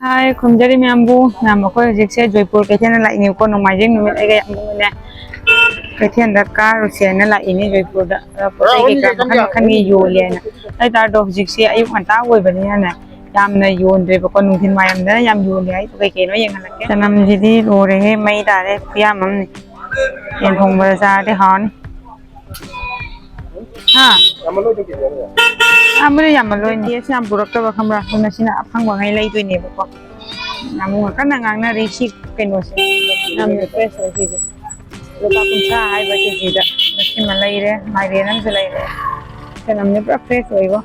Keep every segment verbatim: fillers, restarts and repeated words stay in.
ꯍꯥꯏ, ꯈꯨꯝꯖꯔꯤ ꯃꯌꯥꯝꯕꯨ꯫ ꯃꯌꯥꯝ, ꯑꯩꯈꯣꯏ ꯍꯧꯖꯤꯛꯁꯦ ꯖꯣꯏꯄꯨꯔ ꯀꯩꯊꯦꯜꯗ ꯂꯥꯛꯏꯅꯦꯕꯀꯣ, ꯅꯣꯡꯃꯥꯏꯖꯤꯡ ꯅꯨꯃꯤꯠ ꯑꯩꯒ ꯌꯥꯝꯕꯨꯅꯦ ꯀꯩꯊꯦꯜꯗ ꯀꯥꯔꯨꯁꯦꯅ ꯂꯥꯛꯏꯅꯦ꯫ ꯖꯣꯏꯄꯨꯔꯗ ꯄꯣꯠ ꯆꯩ ꯀꯩꯀꯥ ꯃꯈꯜ ꯃꯈꯜꯒꯤ ꯌꯣꯜꯂꯦꯅ꯫ ꯑꯗꯨ ꯑꯣꯏꯇꯥꯔꯗꯣ ꯍꯧꯖꯤꯛꯁꯦ ꯑꯌꯨꯛ ꯉꯟꯇꯥ ꯑꯣꯏꯕꯅꯤꯅꯅꯦ, ꯌꯥꯝꯅ ꯌꯣꯟꯗ꯭ꯔꯦꯕꯀꯣ꯫ ꯅꯨꯡꯊꯤꯟ ꯋꯥꯏꯔꯝꯗꯅ ꯌꯥꯝ ꯌꯣꯜꯂꯦ ꯍꯥꯏꯗꯣ꯫ ꯀꯩ ꯀꯩꯅꯣ ꯌꯦꯡꯍꯜꯂꯛꯀꯦ꯫ ꯆꯅꯝꯁꯤꯗꯤ ꯂꯣꯏꯔꯦꯍꯦ, ꯃꯩ ꯇꯥꯔꯦ, ꯈꯨꯌꯥꯝ ꯑꯃꯅꯤ꯫ ꯌꯦꯟ ꯊꯣꯡꯕꯗ ꯆꯥꯔꯗꯤ ꯍꯥꯎꯔꯅꯤ꯫ ꯍꯥ? ꯌꯥꯝꯃꯜꯂꯣꯏꯗ ꯀꯦꯖꯤ ꯑꯃꯗ꯫ ꯌꯥꯝꯃꯜꯂꯣꯏ, ꯌꯥꯝꯃꯜꯂꯣꯏ꯫ ꯇꯦꯁ ꯌꯥꯝ ꯄꯨꯔꯛꯇꯕ ꯈꯪꯕ꯭ꯔꯥ? ꯑꯗꯨꯅ ꯁꯤꯅ ꯑꯐꯪꯕꯉꯩ ꯂꯩꯗꯣꯏꯅꯦꯕꯀꯣ꯫ ꯌꯥꯝ ꯀꯟꯅ ꯉꯥꯡꯅꯔꯤ ꯁꯤ ꯀꯩꯅꯣꯁꯦ꯫ ꯌꯥꯝꯅ ꯐ꯭ꯔꯦꯁ ꯑꯣꯏ ꯁꯤꯁꯦ꯫ ꯂꯨꯄꯥ ꯀꯨꯟꯊ꯭ꯔꯥ ꯍꯥꯏꯕ ꯀꯦꯖꯤꯗ꯫ ꯁꯤꯃ ꯂꯩꯔꯦ, ꯃꯥꯏꯔꯦꯟ ꯑꯃꯁꯨ ꯂꯩꯔꯦ꯫ ꯆꯅꯝꯁꯦ ꯄꯨꯔꯥ ꯐ꯭ꯔꯦꯁ ꯑꯣꯏꯕꯣ꯫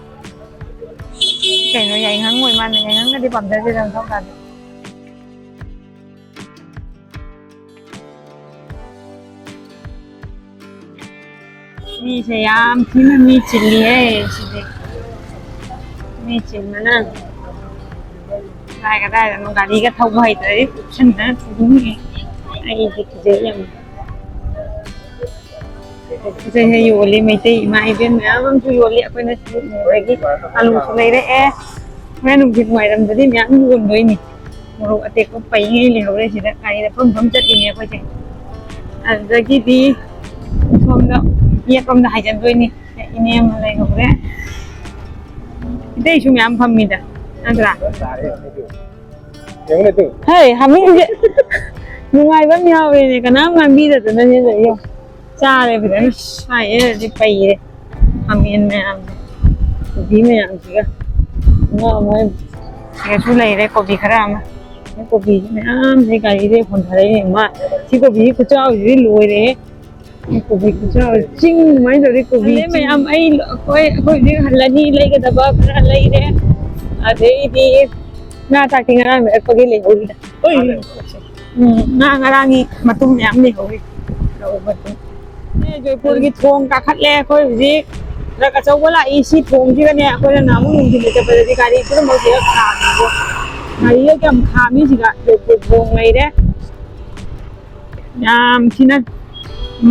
ꯀꯩꯅꯣ, ꯌꯥꯏꯉꯪ ꯑꯣꯏ ꯃꯥꯜꯂꯦ꯫ ꯌꯥꯏꯉꯪꯒꯗꯤ ꯄꯥꯝꯖꯗꯦꯗ ꯑꯃꯨꯛ ꯊꯥꯎ ꯆꯥꯗꯦ꯫ ꯃꯤꯁꯦ ꯌꯥꯝ ꯊꯤꯅ ꯃꯤ ꯆꯤꯜꯂꯤꯍꯦ ꯁꯤꯗꯤ꯫ ꯃꯤ ꯆꯤꯟꯕꯅ ꯀꯗꯥꯏ ꯀꯗꯥꯏꯗꯅꯣ ꯒꯥꯔꯤꯒ ꯊꯧꯕ ꯍꯩꯇ꯭ꯔꯗꯤ ꯎꯞꯁꯟꯗꯅ ꯇꯣꯡꯉꯤꯍꯦ꯫ ꯑꯩꯗꯤ ꯀꯤꯖꯩ ꯌꯥꯝ꯫ ꯄꯣꯠ ꯆꯩꯁꯦ ꯌꯣꯜꯂꯤ, ꯃꯩꯇꯩ ꯏꯃꯥ ꯏꯕꯦꯟ ꯃꯌꯥꯝ ꯑꯃꯁꯨ ꯌꯣꯜꯂꯤ꯫ ꯑꯩꯈꯣꯏꯅ ꯁꯤꯗ ꯎꯕꯗꯒꯤ ꯑꯂꯨꯁꯨ ꯂꯩꯔꯛꯑꯦ꯫ ꯍꯣꯔꯦꯟ ꯅꯨꯡꯊꯤꯜ ꯋꯥꯏꯔꯝꯗꯗꯤ ꯃꯌꯥꯝ ꯌꯣꯟꯗꯣꯏꯅꯤ꯫ ꯃꯣꯔꯣꯛ ꯑꯇꯦꯛꯄ ꯄꯩꯉꯩ ꯂꯩꯍꯧꯔꯦ ꯁꯤꯗ꯫ ꯒꯥꯔꯤꯗ ꯐꯝ ꯐꯝ ꯆꯠꯂꯤꯅꯦ ꯑꯩꯈꯣꯏꯁꯦ꯫ ꯑꯗꯨꯗꯒꯤꯗꯤ ꯁꯣꯝꯗ ꯌꯦꯠꯂꯣꯝꯗ ꯍꯥꯏꯖꯟꯗꯣꯏꯅꯤ꯫ ꯏꯅꯦ ꯑꯃ ꯂꯩꯍꯧꯔꯦ꯫ ꯏꯇꯩꯁꯨ ꯃꯌꯥꯝ ꯐꯝꯃꯤꯗ, ꯅꯠꯇ꯭ꯔꯥ? ꯍꯩ, ꯍꯥꯃꯦꯡꯁꯦ ꯅꯨꯡꯉꯥꯏꯕ ꯑꯃ ꯌꯥꯎꯔꯦꯅꯦ, ꯀꯅꯥꯝ ꯉꯥꯡꯕꯤꯗꯗꯅꯅꯦ ꯂꯩꯌꯣ꯫ ꯆꯥꯔꯦ ꯐꯖꯅ, ꯁꯥꯏꯑꯦ ꯍꯧꯖꯤꯛ ꯄꯩꯔꯦ꯫ ꯈꯥꯃꯦꯟ ꯃꯌꯥꯝꯁꯦ, ꯀꯣꯕꯤ ꯃꯌꯥꯝꯁꯤꯒ꯫ ꯉꯥ ꯃꯣꯏ ꯁꯤꯗꯁꯨ ꯂꯩꯔꯦ ꯀꯣꯕꯤ ꯈꯔ ꯑꯃ꯫ ꯀꯣꯕꯤ ꯃꯌꯥꯝꯁꯦ ꯒꯥꯔꯤꯗ ꯍꯣꯟꯊꯔꯛꯏꯅꯦ꯫ ꯃꯥ ꯁꯤ ꯀꯣꯕꯤ ꯈꯨꯆꯥꯎꯁꯤꯗꯤ ꯂꯣꯏꯔꯦꯍꯦ꯫ ꯀꯣꯕꯤ ꯈꯨꯆꯥꯎ ꯆꯤꯡ ꯑꯗꯨꯃꯥꯏꯅ ꯇꯧꯔꯤ꯫ ꯀꯣꯕꯤ ꯃꯌꯥꯝ ꯑꯩ, ꯑꯩꯈꯣꯏ, ꯑꯩꯈꯣꯏ ꯍꯧꯖꯤꯛ ꯍꯜꯂꯅꯤ, ꯂꯩꯒꯗꯕ ꯈꯔ ꯂꯩꯔꯦ꯫ ꯑꯗꯩꯗꯤ ꯉꯥ ꯆꯥꯛꯇꯤ ꯉꯔꯥꯡ ꯂꯩꯔꯛꯄꯒꯤ ꯂꯩꯍꯧꯔꯤꯗ꯫ ꯎꯝ, ꯉꯥ ꯉꯔꯥꯡꯒꯤ ꯃꯇꯨꯝ ꯃꯌꯥꯝ ꯂꯩꯍꯧꯔꯤ꯫ ꯔꯧ ꯃꯇꯨꯝ꯫ ꯑꯦ, ꯖꯣꯏꯄꯨꯔꯒꯤ ꯊꯣꯡ ꯀꯥꯈꯠꯂꯦ ꯑꯩꯈꯣꯏ ꯍꯧꯖꯤꯛ꯫ ꯇ꯭ꯔꯛ ꯑꯆꯧꯕ ꯂꯥꯛꯏ꯫ ꯁꯤ ꯊꯣꯡꯁꯤꯒꯅꯦ ꯑꯩꯈꯣꯏꯅ ꯅꯍꯥꯟꯃꯨꯛ ꯅꯨꯡꯊꯤꯜꯗ ꯆꯠꯄꯗꯗꯤ ꯒꯥꯔꯤ ꯄꯨꯝꯅꯃꯛꯁꯤꯒ ꯈꯥꯝꯃꯤꯕꯣ꯫ ꯒꯥꯔꯤꯒ ꯀꯌꯥꯝ ꯈꯥꯝꯃꯤ ꯁꯤꯒ꯫ ꯖꯣꯏꯄꯨꯔ ꯊꯣꯡ ꯂꯩꯔꯦ꯫ ꯌꯥꯝ ꯊꯤꯅ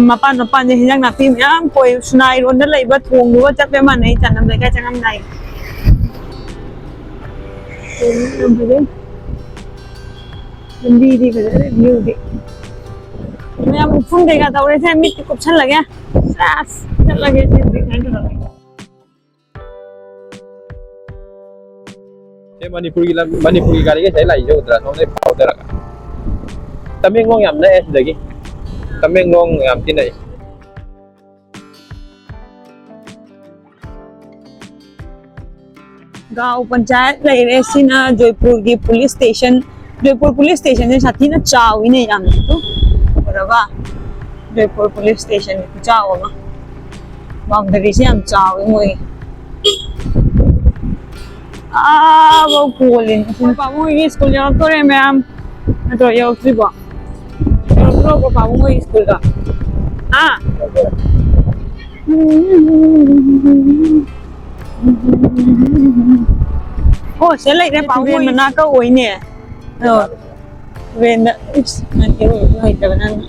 ꯃꯄꯥꯟ ꯃꯄꯥꯟꯁꯦ ꯍꯤꯟꯖꯥꯡ ꯅꯥꯄꯤ ꯃꯌꯥꯝ ꯀꯣꯏ꯫ ꯁꯨꯅꯥꯏꯔꯣꯝꯗ ꯂꯩꯕ ꯊꯣꯡꯗꯨꯒ ꯆꯞ ꯃꯥꯟꯅꯩ, ꯆꯥꯅꯝ ꯂꯩꯀꯥꯏ ꯆꯪꯉꯝꯗꯥꯏꯒꯤ꯫ ꯌꯥꯝ ꯐꯖꯩ꯫ ꯂꯝꯕꯤꯗꯤ ꯐꯖꯔꯦ, ꯚ꯭ꯌꯨꯗꯤ꯫ ꯃꯌꯥꯝ ꯎꯐꯨꯟ ꯀꯩꯀꯥ ꯇꯧꯔꯦꯁꯦ, ꯃꯤꯠꯇꯤ ꯀꯨꯞꯁꯜꯂꯒꯦ꯫ ꯁꯦꯁ, ꯆꯠꯂꯒꯦ ꯁꯤꯗꯤ ꯀꯩꯅꯣ ꯇꯧꯔꯒꯦ꯫ ꯁꯦ ꯃꯅꯤꯄꯨꯔꯒꯤ ꯂꯝ-, ꯃꯅꯤꯄꯨꯔꯒꯤ ꯒꯥꯔꯤꯒ ꯁꯤꯗꯩ ꯂꯥꯛꯏꯁꯦ ꯎꯗ꯭ꯔꯥ? ꯁꯣꯝꯗꯩ ꯐꯥꯎꯊꯔꯒ꯫ ꯇꯃꯦꯡꯂꯣꯡ ꯌꯥꯝ ꯅꯛꯑꯦ ꯁꯤꯗꯒꯤ꯫ ꯇꯃꯦꯡꯂꯣꯡ ꯌꯥꯝ ꯊꯤ ꯅꯛꯑꯦ꯫ ꯒꯥꯎ ꯄꯟꯆꯥꯌꯠ ꯂꯩꯔꯦ꯫ ꯁꯤꯅ ꯖꯣꯏꯄꯨꯔꯒꯤ ꯄꯨꯂꯤꯁ ꯁ꯭ꯇꯦꯁꯟ꯫ ꯖꯣꯏꯄꯨꯔ ꯄꯨꯂꯤꯁ ꯁ꯭ꯇꯦꯁꯟꯁꯦ ꯁꯥꯊꯤꯅ ꯆꯥꯎꯋꯤꯅꯦ ꯌꯥꯝꯅ꯫ ꯇꯨ, ꯎꯔꯕ? ꯖꯣꯏꯄꯨꯔ ꯄꯨꯂꯤꯁ ꯁ꯭ꯇꯦꯁꯟꯒꯤ ꯈꯨꯆꯥꯎ ꯑꯃ꯫ ꯕꯥꯎꯟꯗꯔꯤꯁꯦ ꯌꯥꯝ ꯆꯥꯎꯋꯤ ꯃꯣꯏ꯫ ꯑꯥꯐꯧ ꯀꯣꯜꯂꯤꯅꯦ꯫ ꯄꯥꯕꯨꯡ ꯍꯣꯏꯒꯤ ꯁ꯭ꯀꯨꯜ ꯌꯧꯔꯛꯇꯣꯔꯦ ꯃꯌꯥꯝ꯫ ꯅꯠꯇ꯭ꯔꯣ, ꯌꯧꯔꯛꯇ꯭ꯔꯤꯕꯣ? ꯌꯧꯔꯛꯇ꯭ꯔꯣꯕꯣ ꯄꯥꯕꯨꯡ ꯍꯣꯏꯒꯤ ꯁ꯭ꯀꯨꯜꯗꯣ? ꯍꯥ? ꯑꯣ, ꯁꯤꯗ ꯂꯩꯔꯦ ꯄꯥꯕꯨꯡ ꯍꯣꯏꯒꯤ ꯃꯅꯥꯛꯇ ꯑꯣꯏꯅꯦ꯫ ꯑꯣ꯫ ꯇꯨꯔꯦꯟꯗ, ꯏꯁ, ꯅꯪ ꯏꯔꯣꯏꯕꯁꯨ ꯍꯩꯇꯕ ꯅꯪꯅ꯫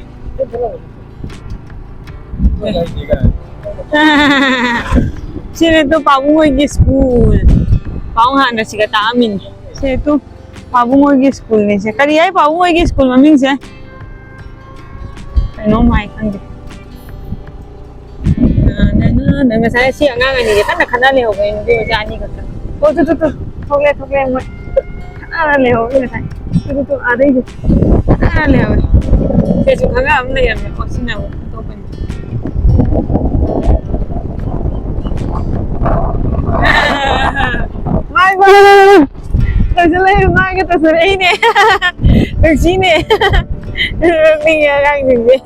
ꯁꯤꯅꯦ ꯇꯨ ꯄꯥꯕꯨꯡ ꯍꯣꯏꯒꯤ ꯁ꯭ꯀꯨꯜ꯫ ꯄꯥꯕꯨꯡ ꯍꯥꯟꯅ ꯁꯤꯒ ꯇꯥꯛꯑꯝꯃꯤꯅꯤ꯫ ꯁꯦ ꯇꯨ ꯄꯥꯕꯨꯡ ꯍꯣꯏꯒꯤ ꯁ꯭ꯀꯨꯜꯅꯦ ꯁꯦ꯫ ꯀꯔꯤ ꯍꯥꯏ ꯄꯥꯕꯨꯡ ꯍꯣꯏꯒꯤ ꯁ꯭ꯀꯨꯜ ꯃꯃꯤꯡꯁꯦ? ꯀꯩꯅꯣꯝ ꯍꯥꯏ ꯈꯪꯗꯦ꯫ ꯑ, ꯅꯪ, ꯅꯪ ꯉꯁꯥꯏ ꯁꯤ ꯑꯉꯥꯡ ꯑꯅꯤꯁꯦ ꯀꯟꯅ ꯈꯠꯅ ꯂꯩꯍꯧꯕꯅꯤ, ꯅꯨꯄꯤ ꯃꯆꯥ ꯑꯅꯤ ꯈꯛꯇ꯫ ꯑꯣ, ꯇꯨ, ꯇꯨ, ꯇꯨ, ꯊꯣꯛꯂꯛꯑꯦ, ꯊꯣꯛꯂꯛꯑꯦ, ꯃꯣꯏ ꯈꯠꯅꯔ ꯂꯩꯍꯧꯔꯤ ꯉꯁꯥꯏ꯫ ꯇꯨ, ꯇꯨ, ꯇꯨ, ꯑꯥꯗꯩꯁꯦ ꯈꯠꯅꯔ ꯂꯩꯍꯧꯔꯤ꯫ ꯁꯤꯁꯨ ꯈꯪꯉ ꯑꯃ ꯂꯩꯔꯝꯃꯦꯀꯣ, ꯁꯤꯅ ꯑꯃꯨꯛ ꯑꯇꯣꯞꯄꯅꯤ꯫ ꯃꯥꯏ, ꯃꯥꯏ, ꯃꯥꯏ, ꯃꯥꯏ꯫ ꯇꯧꯁꯜꯂꯛꯏ, ꯃꯥꯏꯒ ꯇꯧꯁꯜꯂꯛꯏꯅꯦ꯫ ꯅꯨꯡꯁꯤꯅꯦ꯫ ꯅꯣꯛꯅꯤꯡꯉꯦ ꯑꯉꯥꯡꯁꯤꯡꯁꯦ꯫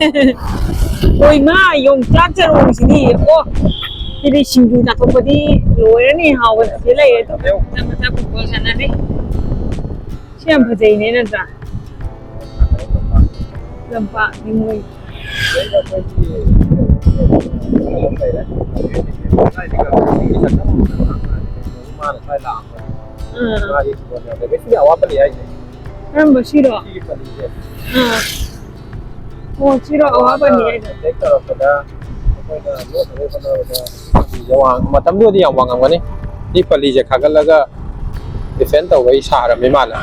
ꯍꯣꯏ ꯃꯥ, ꯌꯣꯡꯆꯥꯛ ꯆꯔꯣꯡꯁꯤꯗꯤ꯫ ꯑꯣ, ꯁꯤꯗꯤ ꯁꯤꯡꯖꯨ ꯆꯥꯊꯣꯛꯄꯗꯤ ꯂꯣꯏꯔꯅꯤ, ꯍꯥꯎꯕ ꯁꯤꯗ ꯂꯩꯔꯦ꯫ ꯑꯗꯨꯝ ꯃꯆꯥ ꯃꯆꯥ ꯐꯨꯠꯕꯣꯜ ꯁꯥꯟꯅꯔꯤ꯫ ꯁꯤ ꯌꯥꯝ ꯐꯖꯩꯅꯦ, ꯅꯠꯇ꯭ꯔꯥ? ꯂꯝꯄꯥꯛꯅꯤ ꯃꯣꯏ꯫ ꯃꯥꯅ ꯁ꯭ꯋꯥꯏ ꯂꯥꯛꯑꯝꯕꯅꯦ꯫ ꯑꯥ꯫ ꯃꯥꯒꯤ ꯀꯩꯅꯣꯗ ꯁꯤꯒꯤ ꯑꯋꯥꯠꯄꯅꯤ ꯍꯥꯏꯁꯦ꯫ ꯀꯔꯝꯕ ꯁꯤꯔꯣ? ꯁꯤꯒꯤ ꯄꯜꯂꯤꯁꯦ꯫ ꯑꯥ꯫ ꯑꯣ, ꯁꯤꯔꯣ ꯑꯋꯥꯠꯄꯅꯤ ꯍꯥꯏꯗꯣ? ꯍꯦꯛ ꯇꯧꯔꯛꯄꯗ ꯑꯩꯈꯣꯏꯅ ꯂꯣꯠꯅꯕ ꯍꯣꯠꯅꯕꯗ ꯄꯜꯂꯤꯁꯦ ꯋꯥꯡ-, ꯃꯇꯝꯗꯨꯗꯗꯤ ꯌꯥꯝ ꯋꯥꯡꯉꯝꯒꯅꯤ꯫ ꯁꯤ ꯄꯜꯂꯤꯁꯦ ꯈꯥꯒꯠꯂꯒ ꯗꯤꯐꯦꯟ ꯇꯧꯕꯩ ꯁꯥꯔꯝꯃꯤ ꯃꯥꯜꯂꯦ꯫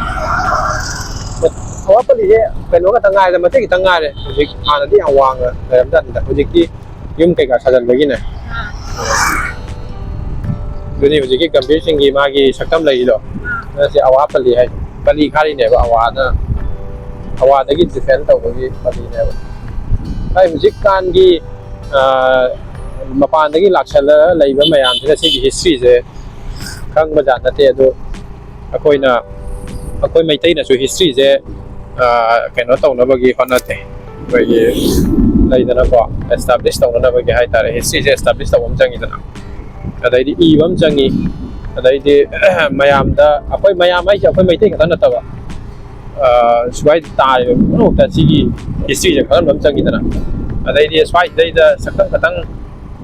ꯑꯋꯥ ꯄꯜꯂꯤꯁꯦ ꯀꯩꯅꯣ ꯈꯛꯇ ꯉꯥꯏꯔꯦ, ꯃꯇꯦꯛ ꯈꯤꯇꯪ ꯉꯥꯏꯔꯦ꯫ ꯍꯧꯖꯤꯛ ꯍꯥꯟꯅꯗꯤ ꯌꯥꯝ ꯋꯥꯡꯅ ꯂꯩꯔꯝꯖꯥꯠꯅꯤꯗ, ꯍꯧꯖꯤꯛꯇꯤ ꯌꯨꯝ ꯀꯩꯀꯥ ꯁꯥꯖꯟꯕꯒꯤꯅꯦ꯫ ꯑꯗꯨꯅꯤ ꯍꯧꯖꯤꯛꯀꯤ ꯒꯝꯚꯤꯔ ꯁꯤꯡꯒꯤ ꯃꯥꯒꯤ ꯁꯛꯇꯝ ꯂꯩꯔꯤꯗꯣ, ꯑꯁꯤ ꯑꯋꯥ ꯄꯜꯂꯤ ꯍꯥꯏ, ꯄꯜꯂꯤ ꯈꯥꯔꯤꯅꯦꯕ, ꯑꯋꯥꯗ, ꯑꯋꯥꯗꯒꯤ ꯗꯤꯐꯦꯟ ꯇꯧꯕꯒꯤ ꯄꯜꯂꯤꯅꯦꯕ꯫ ꯍꯥꯏ ꯍꯧꯖꯤꯛꯀꯥꯟꯒꯤ ꯑ, ꯃꯄꯥꯟꯗꯒꯤ ꯂꯥꯛꯁꯜꯂꯒ ꯂꯩꯕ ꯃꯌꯥꯝꯁꯤꯅ ꯁꯤꯒꯤ ꯍꯤꯁꯇ꯭ꯔꯤꯁꯦ ꯈꯪꯕꯖꯥꯠ ꯅꯠꯇꯦ꯫ ꯑꯗꯨ ꯑꯩꯈꯣꯏꯅ, ꯑꯩꯈꯣꯏ ꯃꯩꯇꯩꯅꯁꯨ ꯍꯤꯁꯇ꯭ꯔꯤꯁꯦ, ꯑ, ꯀꯩꯅꯣ ꯇꯧꯅꯕꯒꯤ ꯍꯣꯠꯅꯗꯦ꯫ ꯑꯩꯈꯣꯏꯒꯤ ꯂꯩꯗꯅꯀꯣ, ꯑꯦꯁꯇꯥꯕ꯭ꯂꯤꯁ ꯇꯧꯅꯅꯕꯒꯤ ꯍꯥꯏꯇꯥꯔꯦ, ꯍꯤꯁꯇ꯭ꯔꯤꯁꯦ ꯑꯦꯁꯇꯥꯕ꯭ꯂꯤꯁ ꯇꯧꯕ ꯑꯃ ꯆꯪꯉꯤꯗꯅ, ꯑꯗꯩꯗꯤ ꯏꯕ ꯑꯃ ꯆꯪꯉꯤ, ꯑꯗꯩꯗꯤ ꯃꯌꯥꯝꯗ, ꯑꯩꯈꯣꯏ ꯃꯌꯥꯝ ꯍꯥꯏꯁꯦ ꯑꯩꯈꯣꯏ ꯃꯩꯇꯩ ꯈꯛꯇ ꯅꯠꯇꯕ, ꯑ, ꯁ꯭ꯋꯥꯏꯗ ꯇꯥꯔꯤꯕ ꯄꯨꯝꯅꯃꯛꯇ ꯁꯤꯒꯤ ꯍꯤꯁꯇ꯭ꯔꯤꯁꯦ ꯈꯪꯍꯟꯕ ꯑꯃ ꯆꯪꯉꯤꯗꯅ꯫ ꯑꯗꯩꯗꯤ ꯁ꯭ꯋꯥꯏꯁꯤꯗꯩꯗ ꯁꯛꯇꯝ ꯈꯛꯇꯪ,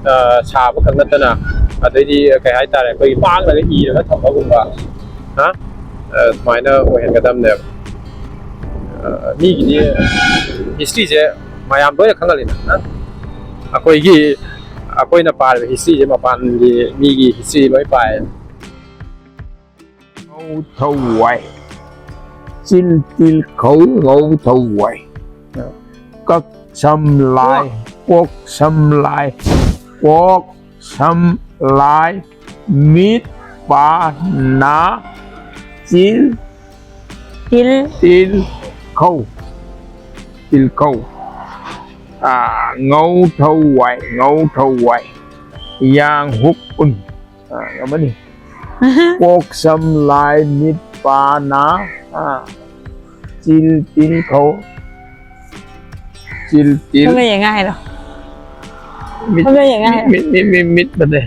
ꯑ, ꯁꯥꯕ ꯈꯛ ꯅꯠꯇꯅ, ꯑꯗꯩꯗꯤ ꯀꯩ ꯍꯥꯏꯇꯥꯔꯦ, ꯑꯩꯈꯣꯏꯒꯤ ꯄꯥꯛꯂꯒ ꯏꯔꯒ ꯊꯝꯕꯒꯨꯝꯕ, ꯍꯥ? ꯑ, ꯑꯗꯨꯃꯥꯏꯅ ꯑꯣꯏꯍꯟꯒꯗꯕꯅꯦꯕ꯫ ꯑ, ꯃꯤꯒꯤꯗꯤ ꯍꯤꯁꯇ꯭ꯔꯤꯁꯦ ꯃꯌꯥꯝ ꯂꯣꯏꯅ ꯈꯪꯍꯜꯂꯤꯗꯅ꯫ ꯑꯩꯈꯣꯏꯒꯤ, ꯑꯩꯈꯣꯏꯅ ꯄꯥꯔꯤꯕ ꯍꯤꯁꯇ꯭ꯔꯤꯁꯦ ꯃꯄꯥꯟꯒꯤ ꯃꯤꯒꯤ ꯍꯤꯁꯇ꯭ꯔꯤ ꯂꯣꯏ ꯄꯥꯏ꯫ ꯉꯧ ꯊꯧ ꯋꯥꯏ꯫ ꯆꯤꯜ ꯇꯤꯜ ꯈꯧ ꯉꯧ ꯊꯧ ꯋꯥꯏ꯫ ꯀꯛ ꯁꯝ ꯂꯥꯏ꯫ ꯀꯣꯛ ꯁꯝ ꯂꯥꯏ꯫ ꯀꯣꯛ ꯁꯝ ꯂꯥꯏ꯫ ꯃꯤꯠ ꯄꯥ ꯅꯥ꯫ ꯆꯤꯜ ꯇꯤꯜ꯫ ꯇꯤꯜ ꯈꯧ꯫ ꯇꯤꯜ ꯈꯧ꯫ ꯑꯥ, ꯉꯧ ꯊꯧ ꯋꯥꯏ꯫ ꯉꯧ ꯊꯧ ꯋꯥꯏ꯫ ꯌꯥꯡ ꯍꯨꯛ ꯎꯟ꯫ ꯑꯥ, ꯉꯝꯃꯅꯤ꯫ ꯀꯣꯛ ꯁꯝ ꯂꯥꯏ ꯃꯤꯠ ꯄꯥ ꯅꯥ꯫ ꯑꯥ꯫ ꯆꯤꯜ ꯇꯤꯜ ꯈꯧ꯫ ꯆꯤꯜ ꯇꯤꯜ꯫ ꯁꯣꯝꯗ ꯌꯦꯡꯉ ꯍꯥꯏꯔꯣ꯫ ꯃꯤꯠ, ꯁꯣꯝꯗ ꯌꯦꯡꯉ ꯍꯥꯏꯔꯣ꯫ ꯃꯤꯠ, ꯃꯤꯠ, ꯃꯤꯠ, ꯃꯤꯠ ꯅꯠꯇꯦ꯫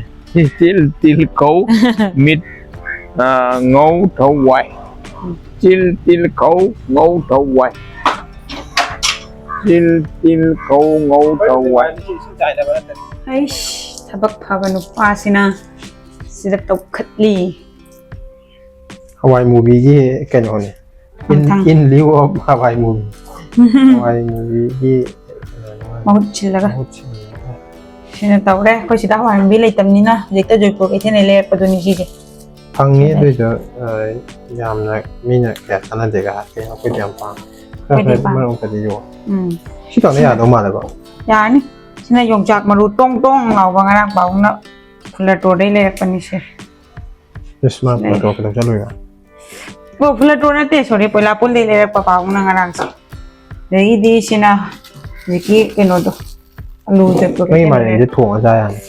ꯆꯤꯜ ꯇꯤꯜ ꯈꯧ ꯃꯤꯠ, ꯑꯥ, ꯉꯧ ꯊꯧ ꯋꯥꯏ꯫ ꯆꯤꯜ ꯇꯤꯜ ꯈꯧ ꯉꯧ ꯊꯧ ꯋꯥꯏ꯫ ꯆꯤꯜ ꯇꯤꯜ ꯈꯧ ꯉꯧ ꯊꯧ ꯋꯥꯏ꯫ ꯑꯩꯁ, ꯊꯕꯛ ꯐꯕ ꯅꯨꯄꯥꯁꯤꯅ ꯁꯤꯗ ꯇꯧꯈꯠꯂꯤ꯫ ꯍꯋꯥꯏ ꯃꯨꯕꯤꯒꯤ ꯀꯩꯅꯣꯅꯦ꯫ In, ꯃꯊꯪ꯫ In lieu of ꯍꯋꯥꯏ ꯃꯨꯕꯤ꯫ ꯍꯋꯥꯏ ꯃꯨꯕꯤꯒꯤ ꯃꯍꯨꯠ ꯁꯤꯜꯂꯒ꯫ ꯃꯍꯨꯠ ꯁꯤꯜꯂꯒ꯫ ꯁꯤꯅ ꯇꯧꯔꯦ꯫ ꯑꯩꯈꯣꯏ ꯁꯤꯗ ꯍꯋꯥꯏ ꯃꯨꯕꯤ ꯂꯩꯇꯕꯅꯤꯅ ꯍꯧꯖꯤꯛꯇ ꯖꯣꯏꯄꯨꯔ ꯀꯩꯊꯦꯜꯗ ꯂꯩꯔꯛꯄꯗꯨꯅꯤ ꯁꯤꯁꯦ꯫ ꯐꯪꯉꯤ, ꯑꯗꯨꯏꯗꯣ, ꯑ, ꯌꯥꯝꯅ ꯃꯤꯅ ꯀꯌꯥ ꯆꯥꯟꯅꯗꯦꯒ ꯍꯥꯏ, ꯑꯩꯈꯣꯏꯗꯤ ꯌꯥꯝ ꯄꯥꯝꯃꯦ꯫ ꯈꯔ ꯑꯩꯈꯣꯏꯗꯤ ꯈꯔ ꯄꯥꯝꯃꯦ꯫ ꯃꯔꯛ ꯃꯔꯛꯇꯗꯤ ꯌꯣꯜꯂꯦ꯫ ꯎꯝ꯫ ꯁꯤ ꯇꯧꯅ ꯁꯤꯅ ꯌꯥꯗꯧ ꯃꯥꯜꯂꯦꯀꯣ? ꯌꯥꯔꯅꯤ꯫ ꯁꯤꯅ ꯌꯣꯡꯆꯥꯛ ꯃꯔꯨ ꯇꯣꯡ ꯇꯣꯡ ꯂꯥꯎꯕ, ꯉꯔꯥꯡ ꯄꯥꯕꯨꯡꯅ ꯐꯨꯂꯇꯣꯔꯗꯩ ꯂꯩꯔꯛꯄꯅꯤ ꯁꯦ꯫ ꯏꯁ, ꯃꯥ ꯂꯩ꯫ ꯐꯨꯂꯇꯣꯔ ꯀꯩꯗꯧ ꯆꯠꯂꯨꯏꯕ? ꯑꯣ, ꯐꯨꯂꯇꯣꯔ ꯅꯠꯇꯦ, sorry, ꯄꯣꯏꯂꯥꯄꯨꯜꯗꯩ ꯂꯩꯔꯛꯄ ꯄꯥꯕꯨꯡꯅ ꯉꯔꯥꯡꯁꯦ꯫ ꯑꯗꯒꯤꯗꯤ ꯁꯤꯅ ꯍꯧꯖꯤꯛꯀꯤ ꯀꯩꯅꯣꯗꯣ, ꯑꯂꯨ ꯆꯠꯄ ꯅꯪꯒꯤ ꯀꯩꯅꯣ ꯃꯥꯏꯔꯦꯟꯁꯦ ꯂꯩꯔꯛꯄ꯫ ꯊꯣꯡꯉ ꯆꯥ ꯌꯥꯅꯤ꯫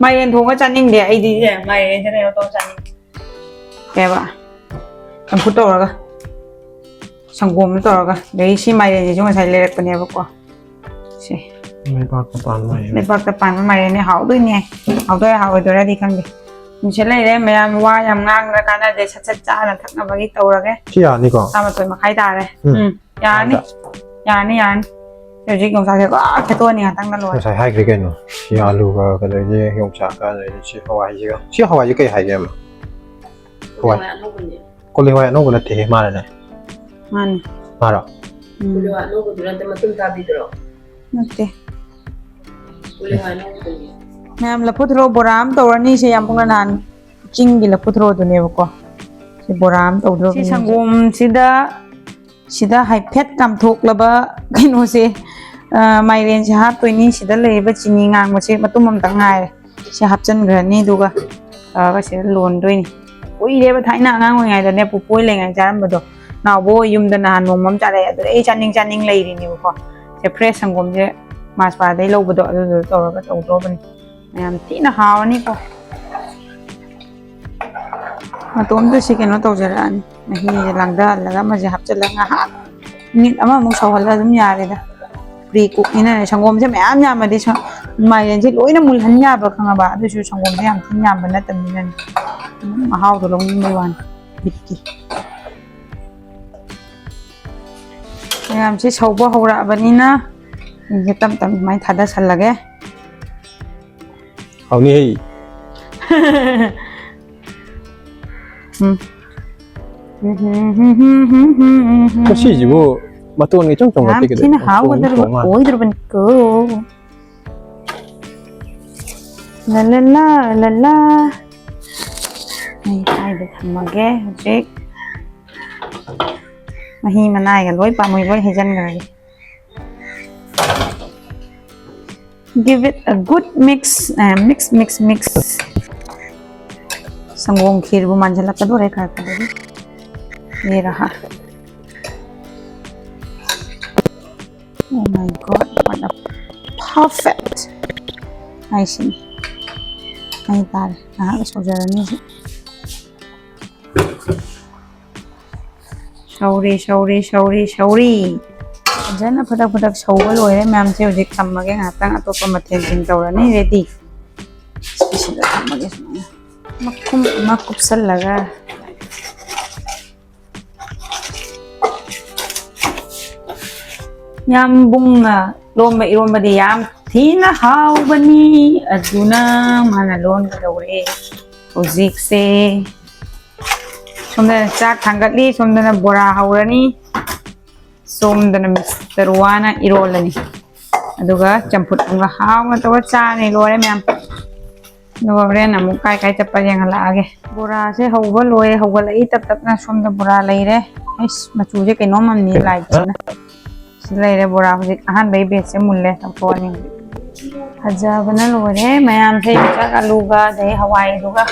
ꯃꯥꯏꯔꯦꯟ ꯊꯣꯡꯉ ꯆꯥꯅꯤꯡꯗꯦ ꯑꯩꯗꯤ, ꯁꯦ, ꯃꯥꯏꯔꯦꯟꯁꯦ ꯀꯩꯅꯣ ꯇꯧꯔ ꯆꯥꯅꯤꯡꯉꯤ꯫ ꯀꯩ ꯍꯥꯏꯕ? ꯆꯝꯐꯨꯠ ꯇꯧꯔꯒ, ꯁꯪꯒꯣꯝꯗꯣ ꯇꯧꯔꯒ꯫ ꯑꯗꯩ ꯁꯤ ꯃꯥꯏꯔꯦꯟꯁꯤꯁꯨ ꯉꯁꯥꯏ ꯂꯩꯔꯛꯄꯅꯦꯕꯀꯣ꯫ ꯁꯤ꯫ ꯂꯩꯕꯥꯛꯇ ꯄꯥꯟꯕ ꯃꯥꯏꯔꯦꯟ꯫ ꯂꯩꯕꯥꯛꯇ ꯄꯥꯟꯕ ꯃꯥꯏꯔꯦꯟꯅꯦ, ꯍꯥꯎꯗꯣꯏꯅꯦ꯫ ꯍꯥꯎꯗꯣꯏꯔꯥ ꯍꯥꯎꯔꯣꯏꯗꯣꯏꯔꯥꯗꯤ ꯈꯪꯗꯦ꯫ ꯁꯤꯗ ꯂꯩꯔꯦ ꯃꯌꯥꯝ, ꯋꯥ ꯌꯥꯝ ꯉꯥꯡꯗꯅ ꯀꯥꯟꯅꯗꯦ, ꯁꯠ ꯁꯠ ꯆꯥꯅ ꯊꯛꯅꯕꯒꯤ ꯇꯧꯔꯒꯦ꯫ ꯁꯤ ꯌꯥꯅꯤꯀꯣ? ꯇꯔꯥꯃꯥꯊꯣꯏ ꯃꯈꯥꯏ ꯇꯥꯔꯦ꯫ ꯎꯝ꯫ ꯎꯝ, ꯌꯥꯔꯅꯤ꯫ ꯌꯥꯗ꯭ꯔꯥ? ꯌꯥꯔꯅꯤ, ꯌꯥꯔꯅꯤ꯫ ꯍꯧꯖꯤꯛ ꯌꯣꯡꯆꯥꯛꯁꯦ ꯂꯣꯏ ꯈꯦꯠꯇꯣꯛꯑꯅꯤ ꯉꯥꯛꯇꯪꯗ ꯂꯣꯏꯔꯦ꯫ ꯉꯁꯥꯏ ꯍꯥꯏꯈ꯭ꯔꯦ ꯀꯩꯅꯣ꯫ ꯁꯤ ꯑꯂꯨꯒ ꯀꯩꯅꯣꯁꯦ, ꯌꯣꯡꯆꯥꯛꯀ ꯑꯗꯩꯗꯤ ꯁꯤ ꯍꯋꯥꯏꯁꯤꯒ꯫ ꯁꯤ ꯍꯋꯥꯏꯁꯦ ꯀꯩ ꯍꯥꯏꯒꯦ ꯑꯃ? ꯍꯋꯥꯏ꯫ ꯍꯋꯥꯏ ꯑꯅꯧꯕꯅꯦ꯫ ꯀꯣꯂꯤ ꯍꯋꯥꯏ ꯑꯅꯧꯕ ꯅꯠꯇꯦꯍꯦ, ꯃꯥꯅꯅꯦ꯫ ꯃꯥꯅꯦ꯫ ꯃꯥꯔꯣ? ꯎꯝ꯫ ꯀꯣꯂꯤ ꯍꯋꯥꯏ ꯑꯅꯧꯕꯗꯨ ꯅꯠꯇꯦ, ꯃꯇꯨꯝ ꯇꯥꯕꯤꯗꯨꯔꯣ? ꯅꯠꯇꯦ꯫ ꯀꯣꯂꯤ ꯍꯋꯥꯏ ꯑꯅꯧꯕꯗꯨꯅꯦ꯫ ꯃꯌꯥꯝ ꯂꯐꯨ ꯊꯔꯣ ꯕꯣꯔꯥ ꯑꯃ ꯇꯧꯔꯅꯤ꯫ ꯁꯦ ꯌꯥꯝ ꯄꯨꯡꯅ ꯅꯍꯥꯟ ꯆꯤꯡꯒꯤ ꯂꯐꯨ ꯊꯔꯣꯗꯨꯅꯦꯕꯀꯣ꯫ ꯁꯤ ꯕꯣꯔꯥ ꯑꯃ ꯇꯧꯗ꯭ꯔꯣꯕꯅꯤ꯫ ꯁꯤ ꯁꯪꯒꯣꯝꯁꯤꯗ ꯁꯤꯗ ꯍꯥꯏꯐꯦꯠ ꯀꯥꯝꯊꯣꯛꯂꯕ ꯀꯩꯅꯣꯁꯦ, ꯑ, ꯃꯥꯏꯔꯦꯟꯁꯦ ꯍꯥꯞꯇꯣꯏꯅꯤ꯫ ꯁꯤꯗ ꯂꯩꯔꯤꯕ ꯆꯤꯅꯤ ꯉꯥꯡꯕꯁꯦ ꯃꯇꯨꯝ ꯑꯃꯇꯪ ꯉꯥꯏꯔꯦ꯫ ꯁꯤ ꯍꯥꯞꯆꯤꯟꯈ꯭ꯔꯅꯤ, ꯑꯗꯨꯒ ꯇꯧꯔꯒ ꯁꯤꯗ ꯂꯣꯟꯗꯣꯏꯅꯤ꯫ ꯀꯨꯏꯔꯦꯕ ꯊꯥꯏꯅ ꯑꯉꯥꯡ ꯑꯣꯏꯔꯤꯉꯩꯗꯅꯦ, ꯄꯨꯄꯨ ꯍꯣꯏ ꯂꯩꯉꯩ ꯆꯥꯔꯝꯕꯗꯣ꯫ ꯅꯥꯎꯕ ꯍꯣꯏ ꯌꯨꯝꯗ ꯅꯍꯥꯟ ꯅꯣꯡꯃ ꯑꯃ ꯆꯥꯔꯛꯑꯦ, ꯑꯗꯨꯗꯩ ꯑꯩ ꯆꯥꯅꯤꯡ ꯆꯥꯅꯤꯡ ꯂꯩꯔꯤꯅꯦꯕꯀꯣ꯫ ꯁꯦ fresh ꯁꯪꯒꯣꯝꯁꯦ ꯃꯥꯁꯄꯥꯗꯩ ꯂꯧꯕꯗꯣ, ꯑꯗꯨꯗꯣ ꯇꯧꯔꯒ ꯇꯧꯗ꯭ꯔꯣꯕꯅꯤ꯫ ꯌꯥꯝ ꯊꯤꯅ ꯍꯥꯎꯔꯅꯤꯀꯣ꯫ ꯃꯇꯣꯝꯇ ꯁꯤ ꯀꯩꯅꯣ ꯇꯧꯖꯔꯛꯑꯅꯤ꯫ ꯃꯍꯤꯁꯦ ꯂꯥꯡꯊꯍꯜꯂꯒ ꯑꯃꯁꯦ ꯍꯥꯞꯆꯤꯜꯂꯒ ꯉꯥꯏꯍꯥꯛ minute ꯑꯃꯃꯨꯛ ꯁꯧꯍꯜꯂ ꯑꯗꯨꯝ ꯌꯥꯔꯦꯗ꯫ Pre cookꯅꯤꯅꯅꯦ, ꯁꯪꯒꯣꯝꯁꯦ ꯃꯌꯥꯝ ꯌꯥꯝꯃꯗꯤ ꯁ-, ꯃꯥꯏꯔꯦꯟꯁꯦ ꯂꯣꯏꯅ ꯃꯨꯜꯍꯟ ꯌꯥꯕ꯭ꯔꯥ ꯈꯪꯉꯕ? ꯑꯗꯨꯁꯨ ꯁꯪꯒꯣꯝꯁꯦ ꯌꯥꯝ ꯊꯤꯅ ꯌꯥꯝꯕ ꯅꯠꯇꯕꯅꯤꯅꯅꯦ, ꯑꯗꯨꯝ ꯃꯍꯥꯎꯗꯣ ꯂꯧꯅꯤꯡꯕꯩ ꯋꯥꯅꯤ, ꯕꯤꯠꯀꯤ꯫ ꯃꯌꯥꯝꯁꯦ ꯁꯧꯕ ꯍꯧꯔꯛꯑꯕꯅꯤꯅ ꯑꯩꯁꯦ ꯇꯞ ꯇꯞꯅ ꯁꯨꯃꯥꯏꯅ ꯊꯥꯗꯁꯜꯂꯒꯦ꯫ ꯍꯥꯎꯅꯤꯍꯦ꯫ ꯎꯝ꯫ ꯉꯁꯤꯁꯤꯕꯨ ꯃꯇꯣꯟꯒ ꯏꯆꯣꯡ ꯆꯣꯡꯉ ꯌꯥꯝ ꯇꯦꯛꯀꯗꯣꯏ ꯊꯤꯅ ꯃꯇꯣꯟ ꯍꯥꯎꯒꯗꯧꯔꯕ ꯆꯣꯡ ꯃꯥꯜꯂꯦ꯫ ꯑꯣꯏꯗꯧꯔꯕꯅꯤꯀꯣ꯫ ꯂ ꯂ ꯂ ꯂ ꯂ꯫ ꯑꯩ ꯁ꯭ꯋꯥꯏꯗ ꯊꯝꯃꯒꯦ ꯍꯧꯖꯤꯛ꯫ ꯃꯍꯤ ꯃꯅꯥꯏꯒ ꯂꯣꯏ ꯄꯥꯝꯃꯨꯏ ꯂꯣꯏ ꯍꯩꯖꯤꯟꯈ꯭ꯔꯒꯦ꯫ Give it a good mix, uh, mix, mix, mix. ꯁꯪꯒꯣꯝ ꯈꯤꯔꯕꯨ ꯃꯥꯟꯁꯤꯜꯂꯛꯀꯗꯣꯔꯦ ꯈꯔ ꯈꯔꯗꯤ꯫ ꯌꯦ ꯔꯍꯥ꯫ Oh my God, what a perfect. ꯍꯥꯏꯁꯤꯅꯤ꯫ ꯍꯥꯏꯇꯥꯔꯦ꯫ ꯉꯥꯏꯍꯥꯛ ꯁꯧꯖꯔꯅꯤ ꯍꯧꯖꯤꯛ꯫ ꯁꯧꯔꯤ, ꯁꯧꯔꯤ, ꯁꯧꯔꯤ, ꯁꯧꯔꯤ꯫ ꯐꯖꯅ ꯐꯗꯛ ꯐꯗꯛ ꯁꯧꯕ ꯂꯣꯏꯔꯦ ꯃꯌꯥꯝꯁꯦ꯫ ꯍꯧꯖꯤꯛ ꯊꯝꯃꯒꯦ ꯉꯥꯏꯍꯥꯛꯇꯪ ꯑꯇꯣꯞꯄ ꯃꯊꯦꯜꯁꯤꯡ ꯇꯧꯔꯅꯤ꯫ Ready꯫ ꯁꯤꯗ ꯊꯝꯃꯒꯦ ꯁꯨꯃꯥꯏꯅ꯫ ꯃꯈꯨꯝ ꯑꯃ ꯀꯨꯞꯁꯜꯂꯒ꯫ ꯌꯥꯝꯕꯨꯡꯅ ꯂꯣꯟꯕ ꯏꯔꯣꯟꯕꯗꯤ ꯌꯥꯝ ꯊꯤꯅ ꯍꯥꯎꯕꯅꯤ꯫ ꯑꯗꯨꯅ ꯃꯥꯅ ꯂꯣꯟꯒꯗꯧꯔꯦ ꯍꯧꯖꯤꯛꯁꯦ꯫ ꯁꯣꯝꯗꯅ ꯆꯥꯛ ꯊꯥꯡꯒꯠꯂꯤ, ꯁꯣꯝꯗꯅ ꯕꯣꯔꯥ ꯍꯧꯔꯅꯤ, ꯁꯣꯝꯗꯅ ꯃꯤꯁꯇꯔ ꯋꯥꯅ ꯏꯔꯣꯜꯂꯅꯤ꯫ ꯑꯗꯨꯒ ꯆꯝꯐꯨꯠ ꯑꯃꯒ ꯍꯥꯎꯅ ꯇꯧꯔ ꯆꯥꯔꯅꯤ꯫ ꯂꯣꯏꯔꯦ ꯃꯌꯥꯝ꯫ ꯑꯗꯨꯒ ꯍꯣꯔꯦꯟ ꯑꯃꯨꯛ ꯀꯥꯏ ꯀꯥꯏ ꯆꯠꯄ ꯌꯦꯡꯍꯜꯂꯛꯑꯒꯦ꯫ ꯕꯣꯔꯥꯁꯦ ꯍꯧꯕ ꯂꯣꯏꯔꯦ, ꯍꯧꯒꯠꯂꯛꯏ ꯇꯞ ꯇꯞꯅ꯫ ꯁꯣꯝꯗ ꯕꯣꯔꯥ ꯂꯩꯔꯦ꯫ ꯑꯩꯁ, ꯃꯆꯨꯁꯦ ꯀꯩꯅꯣꯝ ꯑꯃꯅꯤ ꯂꯥꯏꯠꯁꯤꯅ꯫ ꯁꯤ ꯂꯩꯔꯦ ꯕꯣꯔꯥ꯫ ꯍꯧꯖꯤꯛ ꯑꯍꯥꯟꯕꯒꯤ ꯕꯦꯠꯁꯦ ꯃꯨꯜꯂꯦ, ꯂꯧꯊꯣꯛꯑꯅꯤ꯫ ꯐꯖꯕꯅ ꯂꯣꯏꯔꯦ ꯃꯌꯥꯝꯁꯦ꯫ ꯌꯣꯡꯆꯥꯛ ꯑꯂꯨꯒ ꯑꯗꯩ ꯍꯋꯥꯏꯗꯨꯒ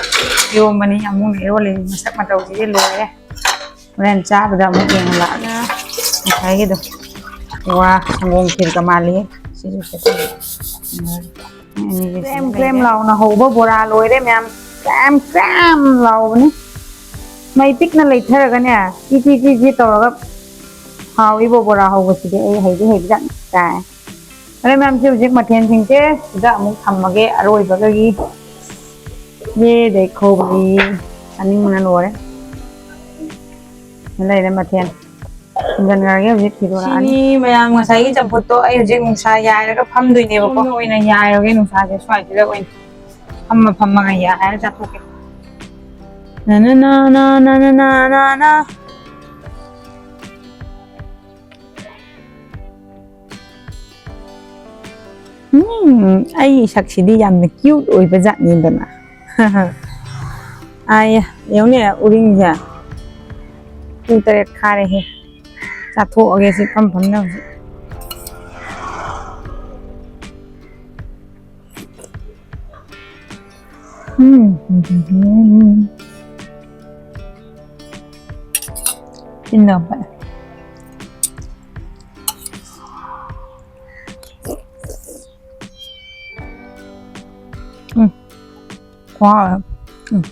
ꯏꯔꯣꯝꯕꯅꯤ꯫ ꯑꯃꯨꯛ ꯏꯔꯣꯜꯂꯤ꯫ ꯃꯁꯛ ꯃꯇꯧꯁꯤꯗꯤ ꯂꯣꯏꯔꯦ꯫ ꯍꯣꯔꯦꯟ ꯆꯥꯕꯗ ꯑꯃꯨꯛ ꯌꯦꯡꯍꯜꯂꯛꯑꯒ ꯉꯁꯥꯏꯒꯤꯗꯣ꯫ ꯋꯥ, ꯁꯪꯒꯣꯝ ꯈꯤꯔꯒ ꯃꯥꯜꯂꯤ꯫ ꯁꯤꯁꯨ ꯁꯦꯠꯆꯜꯂꯦ꯫ ꯑꯅꯤꯁꯦ ꯀ꯭ꯔꯦꯝ ꯁꯤꯗ ꯀ꯭ꯔꯦꯝ ꯂꯩꯔꯦ꯫ ꯂꯥꯎꯅ ꯍꯧꯕ ꯕꯣꯔꯥ ꯂꯣꯏꯔꯦ ꯃꯌꯥꯝ꯫ ꯀ꯭ꯔꯦꯝ ꯀ꯭ꯔꯦꯝ ꯂꯥꯎꯕꯅꯤ꯫ ꯃꯩ ꯄꯤꯛꯅ ꯂꯩꯊꯔꯒꯅꯦ, ꯆꯤ ꯆꯤ ꯆꯤ ꯆꯤ ꯇꯧꯔꯒ ꯍꯥꯎꯏꯕꯣ ꯕꯣꯔꯥ ꯍꯧꯕꯁꯤꯗꯤ꯫ ꯑꯩ ꯍꯩꯗꯤ ꯍꯩꯕꯖꯥꯠꯅꯤ꯫ ꯇꯥꯏ꯫ ꯑꯗꯣ ꯃꯌꯥꯝꯁꯦ ꯍꯧꯖꯤꯛ ꯃꯊꯦꯜꯁꯤꯡꯁꯦ ꯁꯤꯗ ꯑꯃꯨꯛ ꯊꯝꯃꯒꯦ ꯑꯔꯣꯏꯕꯒꯤ꯫ ꯌꯦ ꯗꯦꯈꯣ ꯚꯥꯏ꯫ ꯆꯥꯅꯤꯡꯕꯅ ꯂꯣꯏꯔꯦ꯫ ꯂꯩꯔꯦ ꯃꯊꯦꯜ꯫ ꯊꯤꯟꯖꯤꯟꯈ꯭ꯔꯒꯦ ꯍꯧꯖꯤꯛ ꯊꯤꯗꯣꯔꯛꯑꯅꯤ꯫ ꯁꯤꯅꯤ ꯃꯌꯥꯝ ꯉꯁꯥꯏꯒꯤ ꯆꯝꯐꯨꯠꯇꯣ꯫ ꯑꯩ ꯍꯧꯖꯤꯛ ꯅꯨꯡꯁꯥ ꯌꯥꯏꯔꯒ ꯐꯝꯗꯣꯏꯅꯦꯕꯀꯣ꯫ ꯁꯣꯝꯗ ꯑꯣꯏꯅ ꯌꯥꯏꯔꯒꯦ ꯅꯨꯡꯁꯥꯁꯦ꯫ ꯁ꯭ꯋꯥꯏꯁꯤꯗ ꯑꯣꯏꯅ ꯐꯝꯃ ꯐꯝꯃꯒ ꯌꯥꯏꯔ ꯆꯥꯊꯣꯛꯀꯦ꯫ ꯅꯅꯅ, ꯅꯅꯅ, ꯅꯅꯅ꯫ ꯎꯝ, ꯑꯩ ꯏꯁꯛꯁꯤꯗꯤ ꯌꯥꯝꯅ cute ꯑꯣꯏꯕ ꯖꯥꯠꯅꯤꯗꯅ꯫ ꯑꯥꯏ, ꯌꯦꯡꯉꯨꯅꯦ, ꯎꯔꯤꯡꯁꯦ꯫ ꯄꯨꯡ ꯇꯔꯦꯠ ꯈꯥꯔꯦꯍꯦ꯫ ꯆꯥꯊꯣꯛꯑꯒꯦ ꯁꯤ ꯐꯝ ꯐꯝꯅ ꯍꯧꯖꯤꯛ꯫ ꯎꯝ꯫ ꯇꯤꯟꯅ ꯐꯩ꯫ ꯎꯝ꯫ ꯈꯨꯍꯥꯎ ꯑꯃ꯫ ꯎꯝ꯫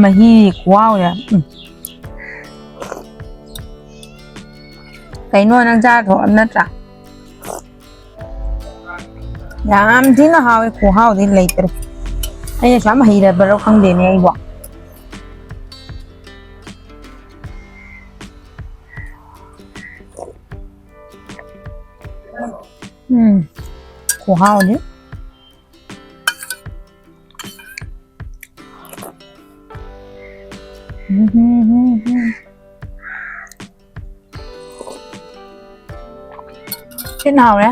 ꯃꯍꯤ ꯈꯨꯍꯥꯎꯁꯦ꯫ ꯎꯝ꯫ ꯀꯩꯅꯣ ꯅꯪ ꯆꯥꯔ ꯊꯣꯛꯑ ꯅꯠꯇ꯭ꯔꯥ? ꯌꯥꯝ ꯊꯤꯅ ꯍꯥꯎꯋꯦ, ꯈꯨꯍꯥꯎꯗꯤ ꯂꯩꯇ꯭ꯔꯦ꯫ ꯑꯩꯅ ꯁꯨꯝ ꯍꯩꯔꯕ꯭ꯔꯣ ꯈꯪꯗꯦꯅꯦ ꯑꯩꯕꯣ꯫ ꯎꯝ, ꯈꯨꯍꯥꯎꯗꯤ꯫ ꯎꯝ, ꯎꯝ, ꯎꯝ, ꯎꯝ꯫ ꯊꯤꯅ ꯍꯥꯎꯔꯦ꯫